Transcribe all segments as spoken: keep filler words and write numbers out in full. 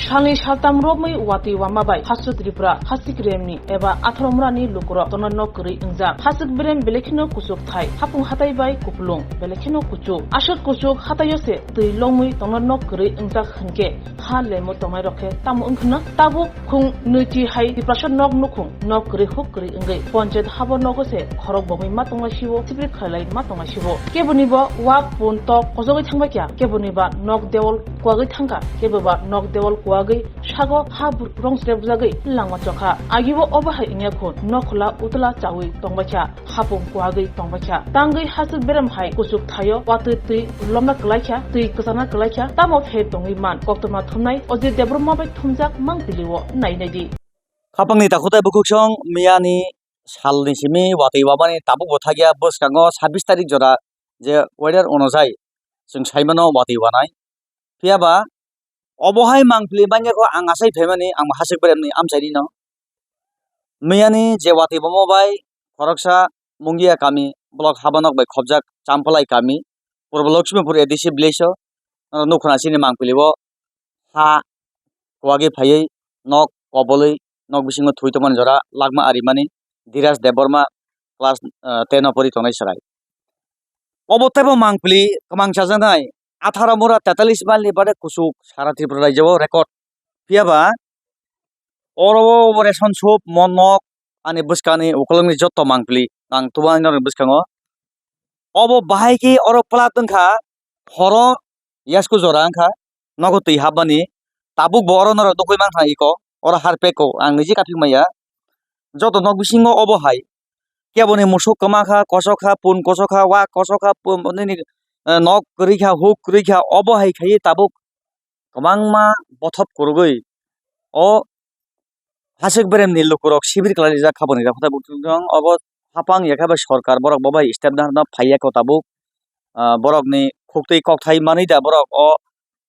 Salni saltam romwi watwi wama bai Hasik Tripura, Hasik Beremni eba Atharomurani lukurok tono nok kwrwi wngjak. Hasik Berem belekheno kuchuk thai, hapung hatai bai kupulung belekheno kuchuk. Aswk kuchuk hataio se twi longwi tono nok kwrwi wngjak hwnkhe ha lemo tongnairok khe tamo wngkhwna? Tabuk khung nwichi hai Tiprasa nok nukhung, nok kwrwi huk kwrwi wngwi ponchayat habo nogo se khorok bomwi ma tonglaisio, sibri khlailai ma tonglaisio. Keboni bo wak pun tok kojogwi thangbaikha, keboni ba nok dewal kuwagwi thangkha, kebo ba nok dewal kuwagwi sago ha bur-, rong srebjagwi langma chokha. Agibo obo hai wngya khun, nokhla utla chawi tongbaikha, hapung kuwagwi tongbaikha. Tangwi Hasik Berem hai kuchuk thaio watwi twi lomna kwlaikha, twi kwchana kwlaikha, tamo phe tongwi man. Koktwma thumnai Ojit Debbarma bai thumjak mang pilio nai naidi. Khapangni takhutai bukhuksong miyani salni simi watwi wamani tabukbo thakya bwskango sabbish tarik jora je weather onojai chwng saimano watwi wanai. Phiya ba obo hai mangpili manya kho ang asai phaimani ang Hasik Beremni amchaini no. Miyani je watwi bomo bai khoroksa Mungia kami block Habanok bai khobjak Champalai kami Purbo Lakshmipur A D C village o, ah, nukhuna chini mangpili o ha kuwagwi phaiwi nok kobolwi nok bisingo thwi tongmani jora lakma arimani Dhiraj Debbarma class, ah, ten o pori tongnai chwrai. Obo teibo mangpili kwmang chajaknai atharo mura tetalis mile ni bade kuchuk sara Tripura rajyo o record. Phiya ba oro o ration shop mo nok ani bwskangni ukulukni joto mangpili ang tubani norokni bwskango. Obo bahai khe oro plat wngkha horo yasku jora wngkha nogo twi hapmani tabuk bo oro norok nugwi mankha iko oro harpek o ang niji kaphik maya joto nok bisingo obo hai keboni musuk kwma kha kosok kha pun kosok kha wak kosok kha pun nini eh, nok kwrwi kha huk kwrwi kha obo hai khaiwi tabuk kwbangma bothop kwrwgwi o Hasik Beremni lukurok sibir kwlaijak kha boni rok. Obo hapang ya khe bai sorkar borok bo bai step na phaiya kho tabuk. Ah, borokni khuktwi kokthai manwi da borok o,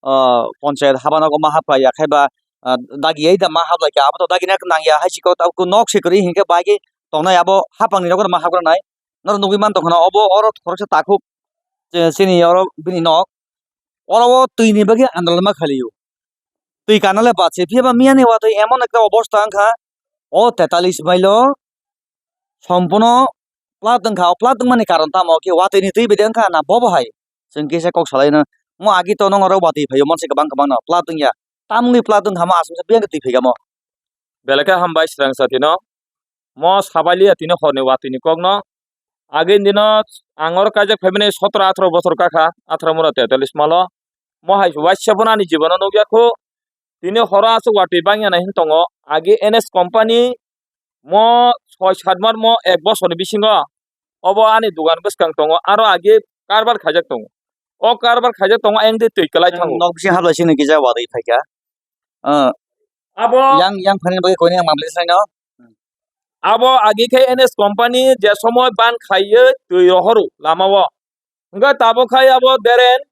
ah, ponchayat habano ma hapkha ya khe ba, ah, dagi ai da ma haplai kha abo to dagina nang ya hai si kok tabuk nok se kwrwi hinkhe bai khe tongnai abo hapangni rok ma hapra nai. Norok nugwi man tongkha na obo oro khoroksa takhuk, eh, chini oro bini nok. Oro o twi ni bagwi andolon ma khalio. Twi kana le bachwi phiya ba miya ni watwi emon ekta obosta wngkha. O tetalis mile o sompono plat wngkha. O plat wngmani karon tamo khe watwi ni twi bede wngkha na bobo hai? Chwng kisa kok salai no. Mo agi to nong oro watwi phaio monse kwbang kwbang no plat wngya. Tamni plat wngkha mo aswk se biyang twi phaikha mo. Belai khe hambai swrang satino. Mo sabailiya tini horni watwi ni kokno. Agini dino ang oro kaijak phaimani sotro atharoh bochor kakha, atharoh mura tetalis malo. Mo hai waisa phano ani jibono nukya kho. Tini horo aswk watwi bangya nai hin tongo. Agi N S company mo soi sat mar mo ek bosorni bisingo obo ani dogan bwskang tongo. Aro agi karbar khaijak tongo. O karbar khaijak tongo ayang de twi kwlai thango. Nok bising hablai sini kisa watwi phaikha. Ah. Abo yang, yang phani bagwi koini ang mamlai sai no. Abo agi khe N S company je somoy ban khaiwi twi rohoro lama o. Hwnkhe tabuk khai abo deren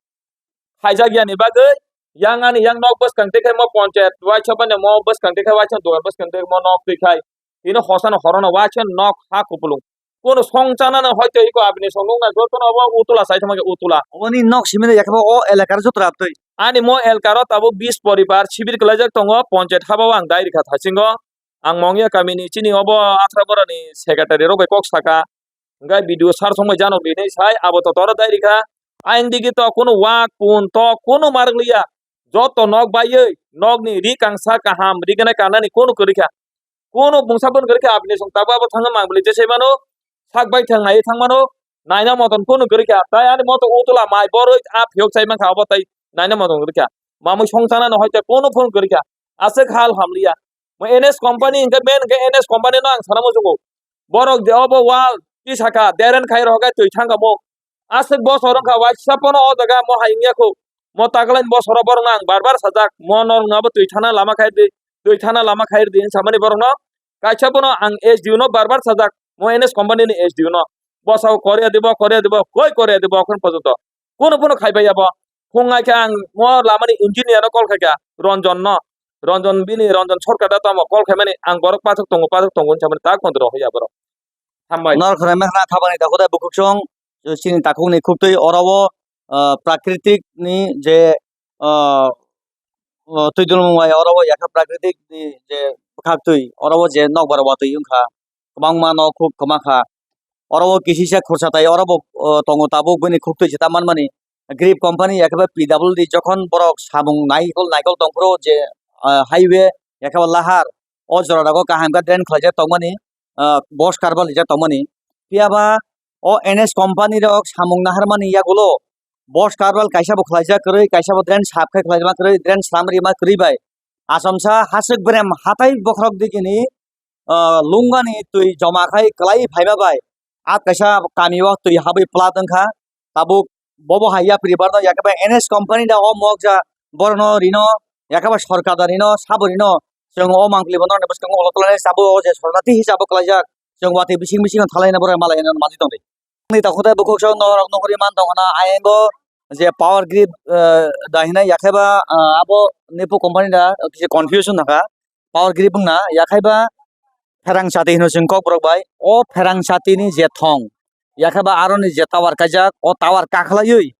khaijak yani bagwi yang ani yang nok bwskang tei khai mo ponchayat waisa bani mo bwskang tei khai waisa dogan bwskang tei mo nok twi khai. Tini hosano horono waisa nok ha kupulung. Kono song chanano hoito iko abini song nukna jotono obo utula sai thangma khe utula. Oboni nok simi ya khe bo o elakar joto rabtwi. Ani mo elkaro tabuk bis poribar sibir kwlaijak tongo, ponchayat habao ang dai rikha thasingo. Ang Mongya kamini chini obo athra borani secretary rok bai kok saka. Hwnkhe B D O sir songbai janok rinwi sai abo to toro dai rikha. Ayang digi to kunu wak pun to kunu marwk liya. Joto nok baiwi nokni ri kangsa kaham rignai kanani kunu kwrwi kha. Kunu bungsa bono kwrwi kha abini song tabuk abo thangwi mangpili jese mano. Sak bai thang nai thang mano. Naina moton kunu kwrwi kha. Tai ani moto utula mai borwi a phiyok chai mankha obo tai naina moton kwrwi kha. Mamwi song chanano hoite kunu phone kwrwi kha. Aswk hal hamliya. Mo N S company hwnkhe main hwnkhe N S company no ang sana muchungo. Borok je obo wal tisaka deren khai rohorkhe twi thangkha mo. Aswk bosor wngkha waisa pono o jaga mo hai wngya kho. Mo taklaini bosoro borokno ang bar bar sajak, mo norokno abo twi thana lama khai di, twi thana lama khai di hinwi samani borokno. Kaisa bono ang S D O no bar bar sajak, mo N S company ni S D O no. Bosao Korea dibo, Korea dibo, koi Korea dibo okhon porjonto. Kuno pono khai bai abo. Phung ai khe ang mo lamani engineer no call khai kha, Ranjan no. Ranjan bini, Ranjan Sarkar da tamo call khai mani ang borok pathak tongo, pathak tongo hinwi samani tak kontro hoya borok. Hambai. Nor khwnai ma khna khabani takhuk tei bukhuk song, chini takhuk ni khuktwi oro o, ah, prakritik ni je, ah, o, twi dulmung bai oro bo yakha prakritik ni je bwkhak twi, oro bo je nokbar watwi wngkha, kwbangma nok huk kwma kha. Oro bo kisisa khorsa tai, oro bo, o, tongo tabuk bini khuk twi se ta manmani. Grip company yakhe ba P W D jokhon borok samung naikol naikol tong phuru je, ah, highway yakhe ba lahar, o jora rogo kaham khe drain khlaijak tongmani, ah, bos karbal rijak tongmani. Phiya ba o N S company rok samung naharmani yagulo bos karbal kaisa bo khlaijak kwrwi, kaisa bo drain sap khe khlaima kwrwi, drain slam rima kwrwi bai. Achomsa hasik berem hatai bokhorok digini, ah, lungani twi joma khai kwlai phaima bai. A kaisa kami o twi habwi plat wngkha. Tabuk bobo hai yapri barno yakhe ba N S company da o mokja borno rino yakhe ba sorkar da rino sabo rino chwng o mangpili bono bwskango ulo tolani sabo o je sornati hisabo kwlaijak chwng watwi bising bising thalai na borok malai na manjwi tongdi. Ni takhuk tai bukhuk sok norok nukgwi man tongkha na ayang o je power grid, eh, da hinai yakhe ba, ah, abo nepo company da kisa confusion nangkha. Power grid wngna yakhai ba pherang chati hino chwng kokborok bai. O pherang chati ni je thong, yakhai ba aroni je tower kaijak, o tower kakhlaiwi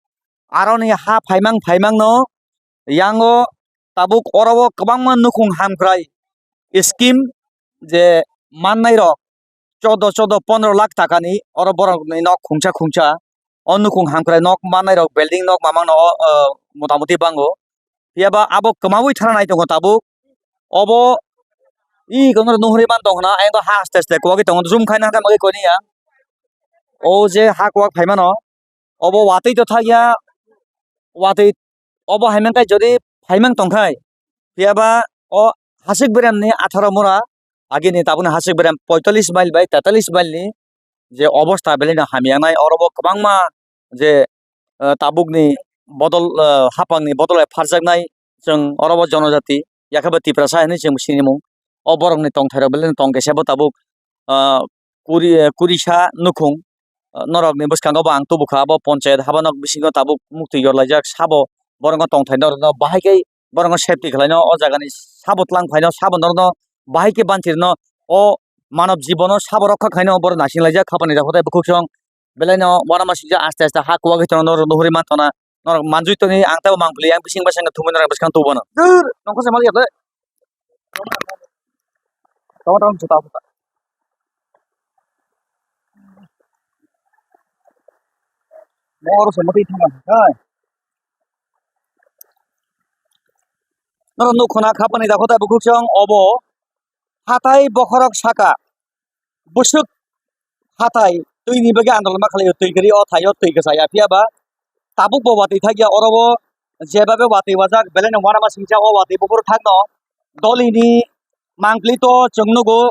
aroni ha phaimang phaimang no yango tabuk oro o kwbangma nukhung hamkrai scheme je mannai rok chodo chodo pondro lakh taka ni oro borok ni nok khungsa khungsa o nukhung hamkrai nok mannai rok building nok mamang no o, o, motamoti bango. Phiya ba abo kwmaui thana nai tongo tabuk. Obo i kono nuhuri man tong khna, ayang do ha aste aste kwagwi tongo, zoom khai nang khe bagwi koni ya. O je ha kwak phai mano, obo watwi to thak ya, watwi obo hai man khai jodi phai mang tong khai, phiya ba o hasik berem ni atharo mura, agini tabukni hasik berem poitallis mile bai tetallis mile ni je obosta belai no hamya wngnai, oro bo kwbangma je, eh, tabukni bodol, eh, hapangni bodol bai pharjaknai chwng oro bo jonojati, yakhe bo Tiprasa hinwi chwng sinimung. O borokni tongthairok belai no tong kisa bo tabuk, ah, kuri, eh, kurisa nukhung, ah, norokni bwskango bo ang tubukha, abo ponchayat haba nok bisingo tabuk muktwi yorlaijak, sabo borokno tongthai norokno bahai khe borokno safety khlaino, o jagani sabo twlang phaino, sabo norokno bahai khe banchirno o manob jibono sabo rokha khaino borok naisinglaijak, khapani rok hotai bukhuk song belai no uanama singcha aste aste ha kuwagwi tono norok nuhuri manthono, norok manjui tongwi ang teibo mangpili, ang bising bai sengkhe thumwi norok bwskang tubuno. Dur, nongkhor se maliya ble. Tama tama juta juta. Mo oro se mati thang hai. Norok nukhuna khapani dakho tai bukhuk song obo hatai bokhorok saka bwswk hatai twini bagwi andolon ma khlai o, twi kwrwi o thai o twi kwchaya, phiya ba tabuk bo watwi thakya oro o, jeba be watwi wajak belai no uanama singcha o watwi buphuru thakno doli ni mangpili to chwng nugo,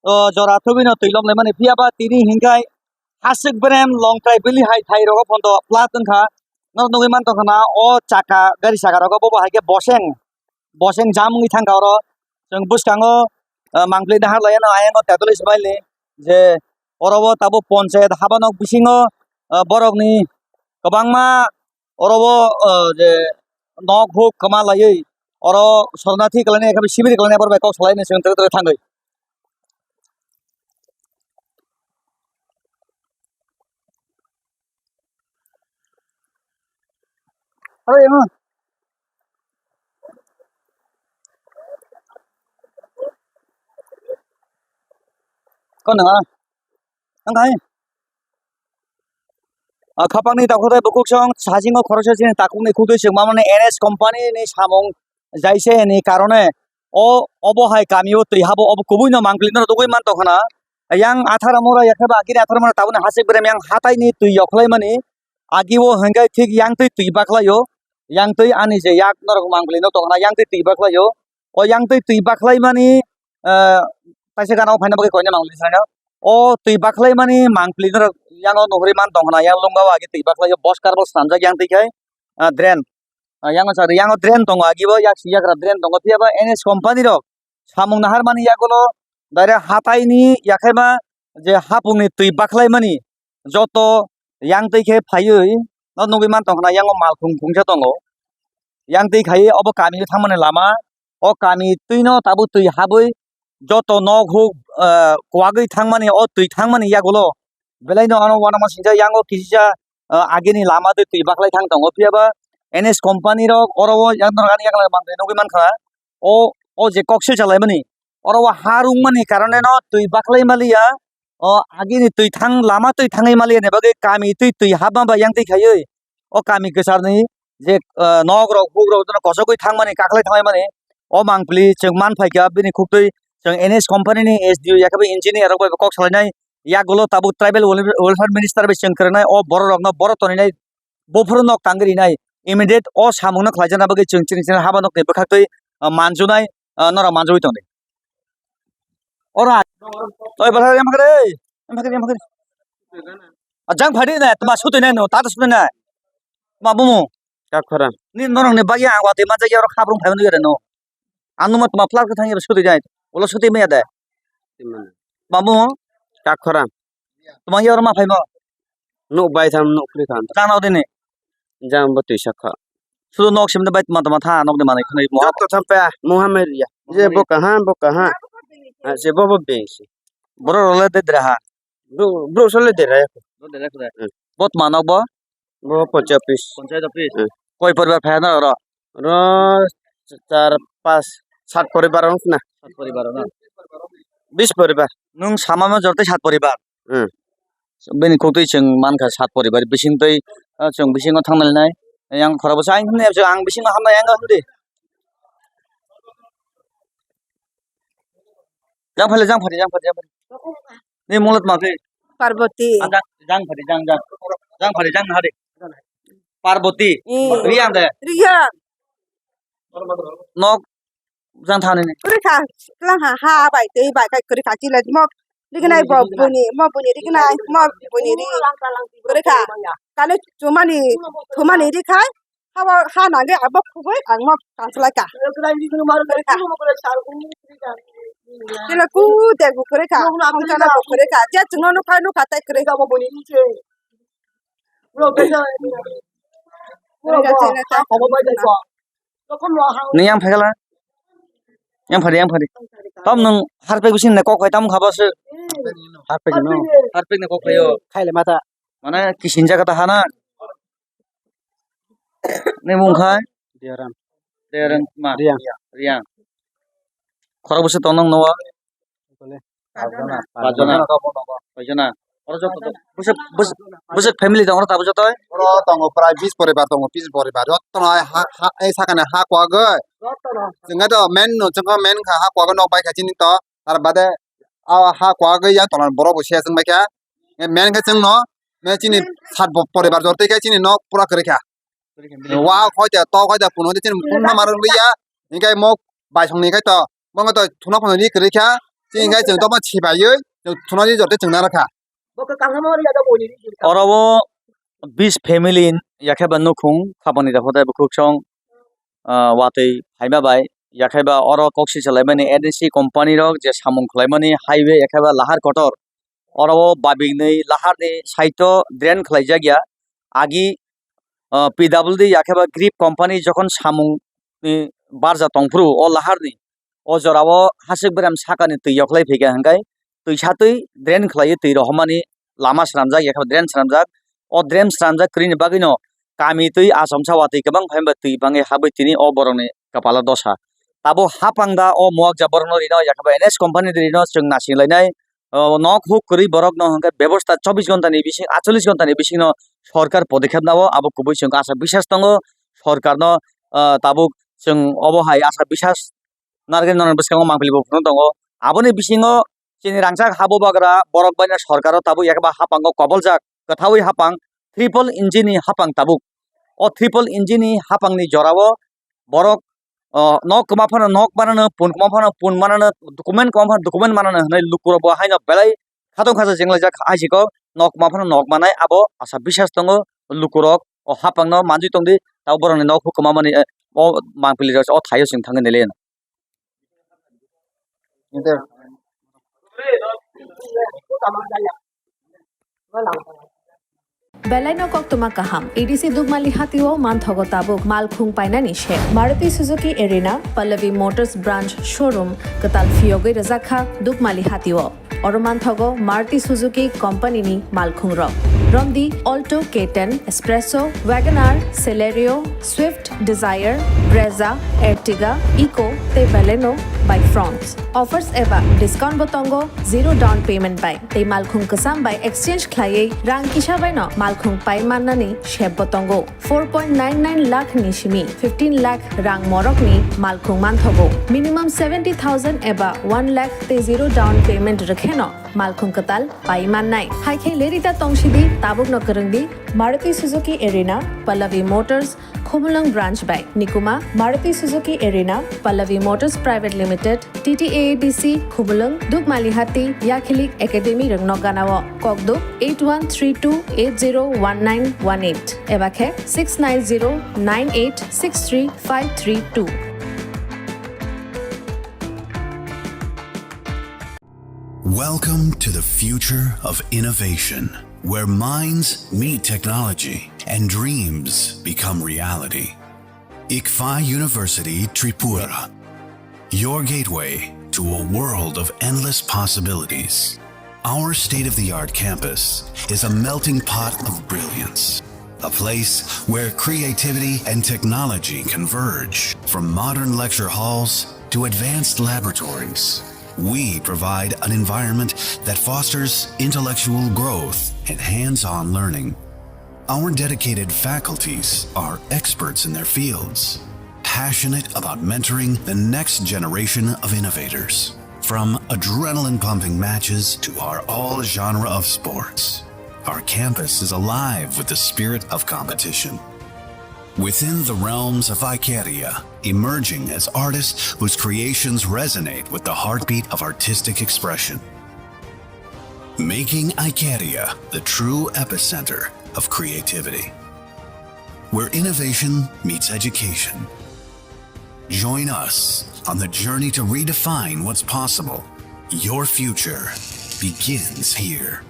o jora thubui no twi lom laimani, phiya ba tini hinkhai hasik berem longtrai bili hai thai rogo photo plat wngkha, norok nugwi mantongkha na o chaka gari saka rogo bobo hai khe boseng boseng jam wngwi thangkha oro. Chwng bwskango, ah, mangpili dahar laiano ayang o tetallis mile ni je oro o tabuk ponchayat haba nok bisingo, ah, borokni kwbangma oro o, ah, je nok huk kwma laiwi oro sornathi kwlainai khe sibiri kwlainai borok bai kok salainai chwng tere tere thangwi. Aro emo. Kono? Ang kai? Ah, khapangni takhuk tai bukhuk song, sajingo khoroksa chini takhukni khuk twi chwng mamani N S company ni samung jaise ni karone o obo hai kami o twi habo obo kubui no mangpili no rwgwi man tongkha na. Yang athara mura yakhe ba agini athara mura tabukni hasik berem yang hatai ni twi yokhlai mani agi o hwnkhe thik yang twi twi bakhlai o, yang twi ani je yak norok mangpili no tongkha na yang twi twi bakhlai o. O yang twi twi bakhlai mani, eh, taisa gana o phaina bagwi koina mangpili sanai no. O twi bakhlai mani mangpili norok yang o nuhuri man tongkha na yang lunga o agi twi bakhlai o bos karbal swnamjak yang twi khai, ah, drain. Ah, yang o chari, yang o drain tongo, agi bo yak si yagra drain tongo. Phiya ba N S company rok samung nahar mani yagulo direct hatai ni yakhai ma je hapung ni twi bakhlai mani joto yang twi khe phaiwi no nugwi man tongkha na yang o malkhung khungsa tongo. Yang twi khai obo kami o thang mani lama, o kami twi no tabuk twi habwi joto nok huk, ah, kwagwi thang mani o twi thang mani yagulo belai no ano uanama singcha yang o kisa, ah, agini lama twi twi bakhlai thang tongo. Phiya ba N S company rok oro o yak norok ani yak lai mantri nugwi mankha. O, o je kok sil chalaimani, oro o ha rwngmani karone no twi baklai maliya. O agini twi thang, lama twi thangwi maliya ni bagwi kami twi, twi habma bai yang twi khaiwi o kami kwcharni je, ah, nok rok, huk rok jotono kochogwi thangmani, kaklai thanglaimani, o mangpili chwng man phaikha. Bini khuktwi chwng N S company ni S D O yakhe bo engineer rok bai bo kok salainai, yagulo tabuk tribal welfare, welfare minister bai chwng kwrwngnai, o borok rokno borok toninai, buphuru nok tangwi rinai, immediate o samungno khlaijakna bagwi chwng chini chini haba nokni bwkhaktwi, ah, manjunai, ah, norok manjagwi tongdi. Ora. Oi, bwthar yang phakre. Yang phakre, yang phakre. Ajang phadi na, tma sutwi na no, tata sutwi na. Tma bumu. Kakhora. Ni norok ni bagya ang watwi manjak ya, oro khabrung phai manjak ya no. Anu ma tma plak thang ya sutwi dai. Ulo sutwi maya de. Tma bumu. Kakhora. Tma ya oro ma phai mo. Nuk bai tham, nuk phri tham. Tang no dini. Jang bo twi sakha. Sudo nok sim de bai tma tma tha, nok de manwi khwnwi mo. Jotto tham pe, Muhammad ya. Je bo kaha, bo kaha. Ah, je bo bo beng si. Boro role de dra ha. Bro, bro sole de ra. Bo de ra khre. Hmm. Bo tma nok bo? Bo panchayat office. Panchayat office. Hmm. Koi poribar phai na oro? Oro char, pas, sat poribar wng khna. Sat poribar na? Bis poribar. Nung sama ma jorte sat poribar. Hmm. Bini khuktwi chwng mankha sat poribar bisingtwi, ah, chwng bisingo thangna linai. Yang khorabo sa ang hwnwi ang bisingo hamna yang hwnwi. Jang phale, jang phale, jang phale, jang phale. Ni munglat ma khe? Parvati. Ah, jang, jang phale, jang, jang. Jang phale, jang na de. Parvati. Hmm. Riang de. Riang. Nok jang thani ni. Kuri kha, kla ha, ha bai tei bai kai kuri kha chile mo. Rignai bo buni, mo buni rignai, mo buni ri. Kuri kha. Kale chumani, thumani ri khai. Habo ha nangge abo khugui ang mo kanslai ka. Kuri kha. Kila ku de gu kuri kha. Hongchana gu kuri kha. Je chungno nukha nukha tai kuri. Ni yang phai kala. Yang phari, yang phari. Tam nung harpek bising ne kok khai tam khaba se. Harpek no. Harpek ne kok khayo. Khaile mata. Mana kisin jaga ta hana. Ni mung khai. Diaram. Diaram ma. Riang. Riang. Khorok bwswk tongnang nogo? Pajana. Pajana. Pajana. Oro joto to. Bwswk, bwswk, bwswk family tongo oro tabuk joto? Oro tongo prai bis poribar tongo, bis poribar. Joto no ha, ha, ei sakani ha kuagwi. Chwngkhe to men no, chwngkhe men kha ha kuagwi nok bai kha chini to. Tar bade a ha kuagwi yang tolan borok bo se chwng bai kha. Men khe chwng no, me chini sat bo poribar jor twi khe chini nok pura kwrwi kha. Wa khoi te to khoi te puno de chini phun na mar liya. Hinkhe mok bai song ni khai to. Mok to thuna phano ni kwrwi kha. Chini khai chwng to ma si bai yoi. Thuna ni jor te chwng na rakha. Oro o bis family yakhe ba nukhung khapani da photo bukhuk song, ah, watwi phaima bai yakhe ba oro kok si chalaimani N S C company rok je samung khlaimani highway yakhe ba lahar kotor. Oro o babiknwi laharni side o drain khlaijak ya. Agi, ah, P W D yakhe ba Grip company jokhon samung ni barja tongphuru o laharni, o jora o hasik berem sakani twi yoklai phaikha hwnkhe twi satwi drain khlaiwi twi rohormani lama swnamjak yakhe ba drain swnamjak. O drain swnamjak kwrwini bagwino kami twi achomsa watwi kwbang phaima twi bangwi habwi tini o borokni kwpalo dosa. Tabuk hapang da o muakjak borokno rino yakhe ba N S company rino chwng nasinlainai. O nok huk kwrwi borokno hwnkhe bebosta chobbish ghonta ni bising, aatchollish ghonta ni bisingno sorkar podikep nao, abo kubui chwng asa bisas tongo. Sorkarno, ah, tabuk chwng obo hai asa bisas narwkhe norokni bwskango mangpili bo phunuk tongo. Aboni bisingo chini rangchak ha bubagra borok baino sorkaro tabuk yakhe ba hapango koboljak kwthaui hapang, triple engine ni hapang tabuk. O triple engine ni hapangni jorao borok, o, nok kwma phano nok manano, pun kwma phano pun manano, document kwma phano document manano hwnwi lukurok bo haino belai khatong khacha jenglaijak. Aisiko nok kwma phano nok manai, abo asa bisas tongo lukurok o hapangno manjui tongdi, tabuk borokni nok huk kwma mani, eh, o mangpili rok o thaio chwng thangwi nailaiano. Belai no koktwma kaham, A D C Dukmali hatio manthogo tabuk malkhung painani se. Maruti Suzuki Arena, Pallavi Motors Branch Showroom, kwtal phiyogwi rwjakha Dukmali hatio. Oro manthogo Maruti Suzuki company ni malkhung rok. Romdi Alto K ten, Espresso, Wagon R, Celerio, Swift Desire, Brezza, Ertiga, Eeco tei Baleno bai Fronx. Offers eba discount bo tongo zero down payment bai tei malkhung kwcham bai exchange khlaiwi rang kisa bai no malkhung pai mannani sep bo tongo. Four point nine nine lakh ni simi fifteen lakh rang morok ni malkhung manthogo. Minimum seventy thousand eba one lakh tei zero down payment rwkheno malkhung kwtal pai mannai. Hai khe lerida tongsidi, tabukno kwrwngdi Maruti Suzuki Arena, Pallavi Motors, Khumulwng branch bai. Nikuma, Maruti Suzuki Arena, Pallavi Motors Private Limited, T T A A D C, Khumulwng, Dukmalihati, Yakhilik Academy rwngno ganao. Kokduk eight one three two eight zero one nine one eight eba khe six nine zero nine eight six three five three two. Welcome to the future of innovation, where minds meet technology and dreams become reality. ICFAI University Tripura, your gateway to a world of endless possibilities. Our state-of-the-art campus is a melting pot of brilliance, a place where creativity and technology converge. From modern lecture halls to advanced laboratories, we provide an environment that fosters intellectual growth and hands-on learning. Our dedicated faculties are experts in their fields, passionate about mentoring the next generation of innovators. From adrenaline-pumping matches to our all-genre of sports, our campus is alive with the spirit of competition. Within the realms of Icaria, emerging as artists whose creations resonate with the heartbeat of artistic expression. Making Icaria the true epicenter of creativity, where innovation meets education. Join us on the journey to redefine what's possible. Your future begins here.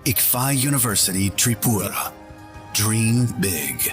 ICFAI University Tripura. Dream big.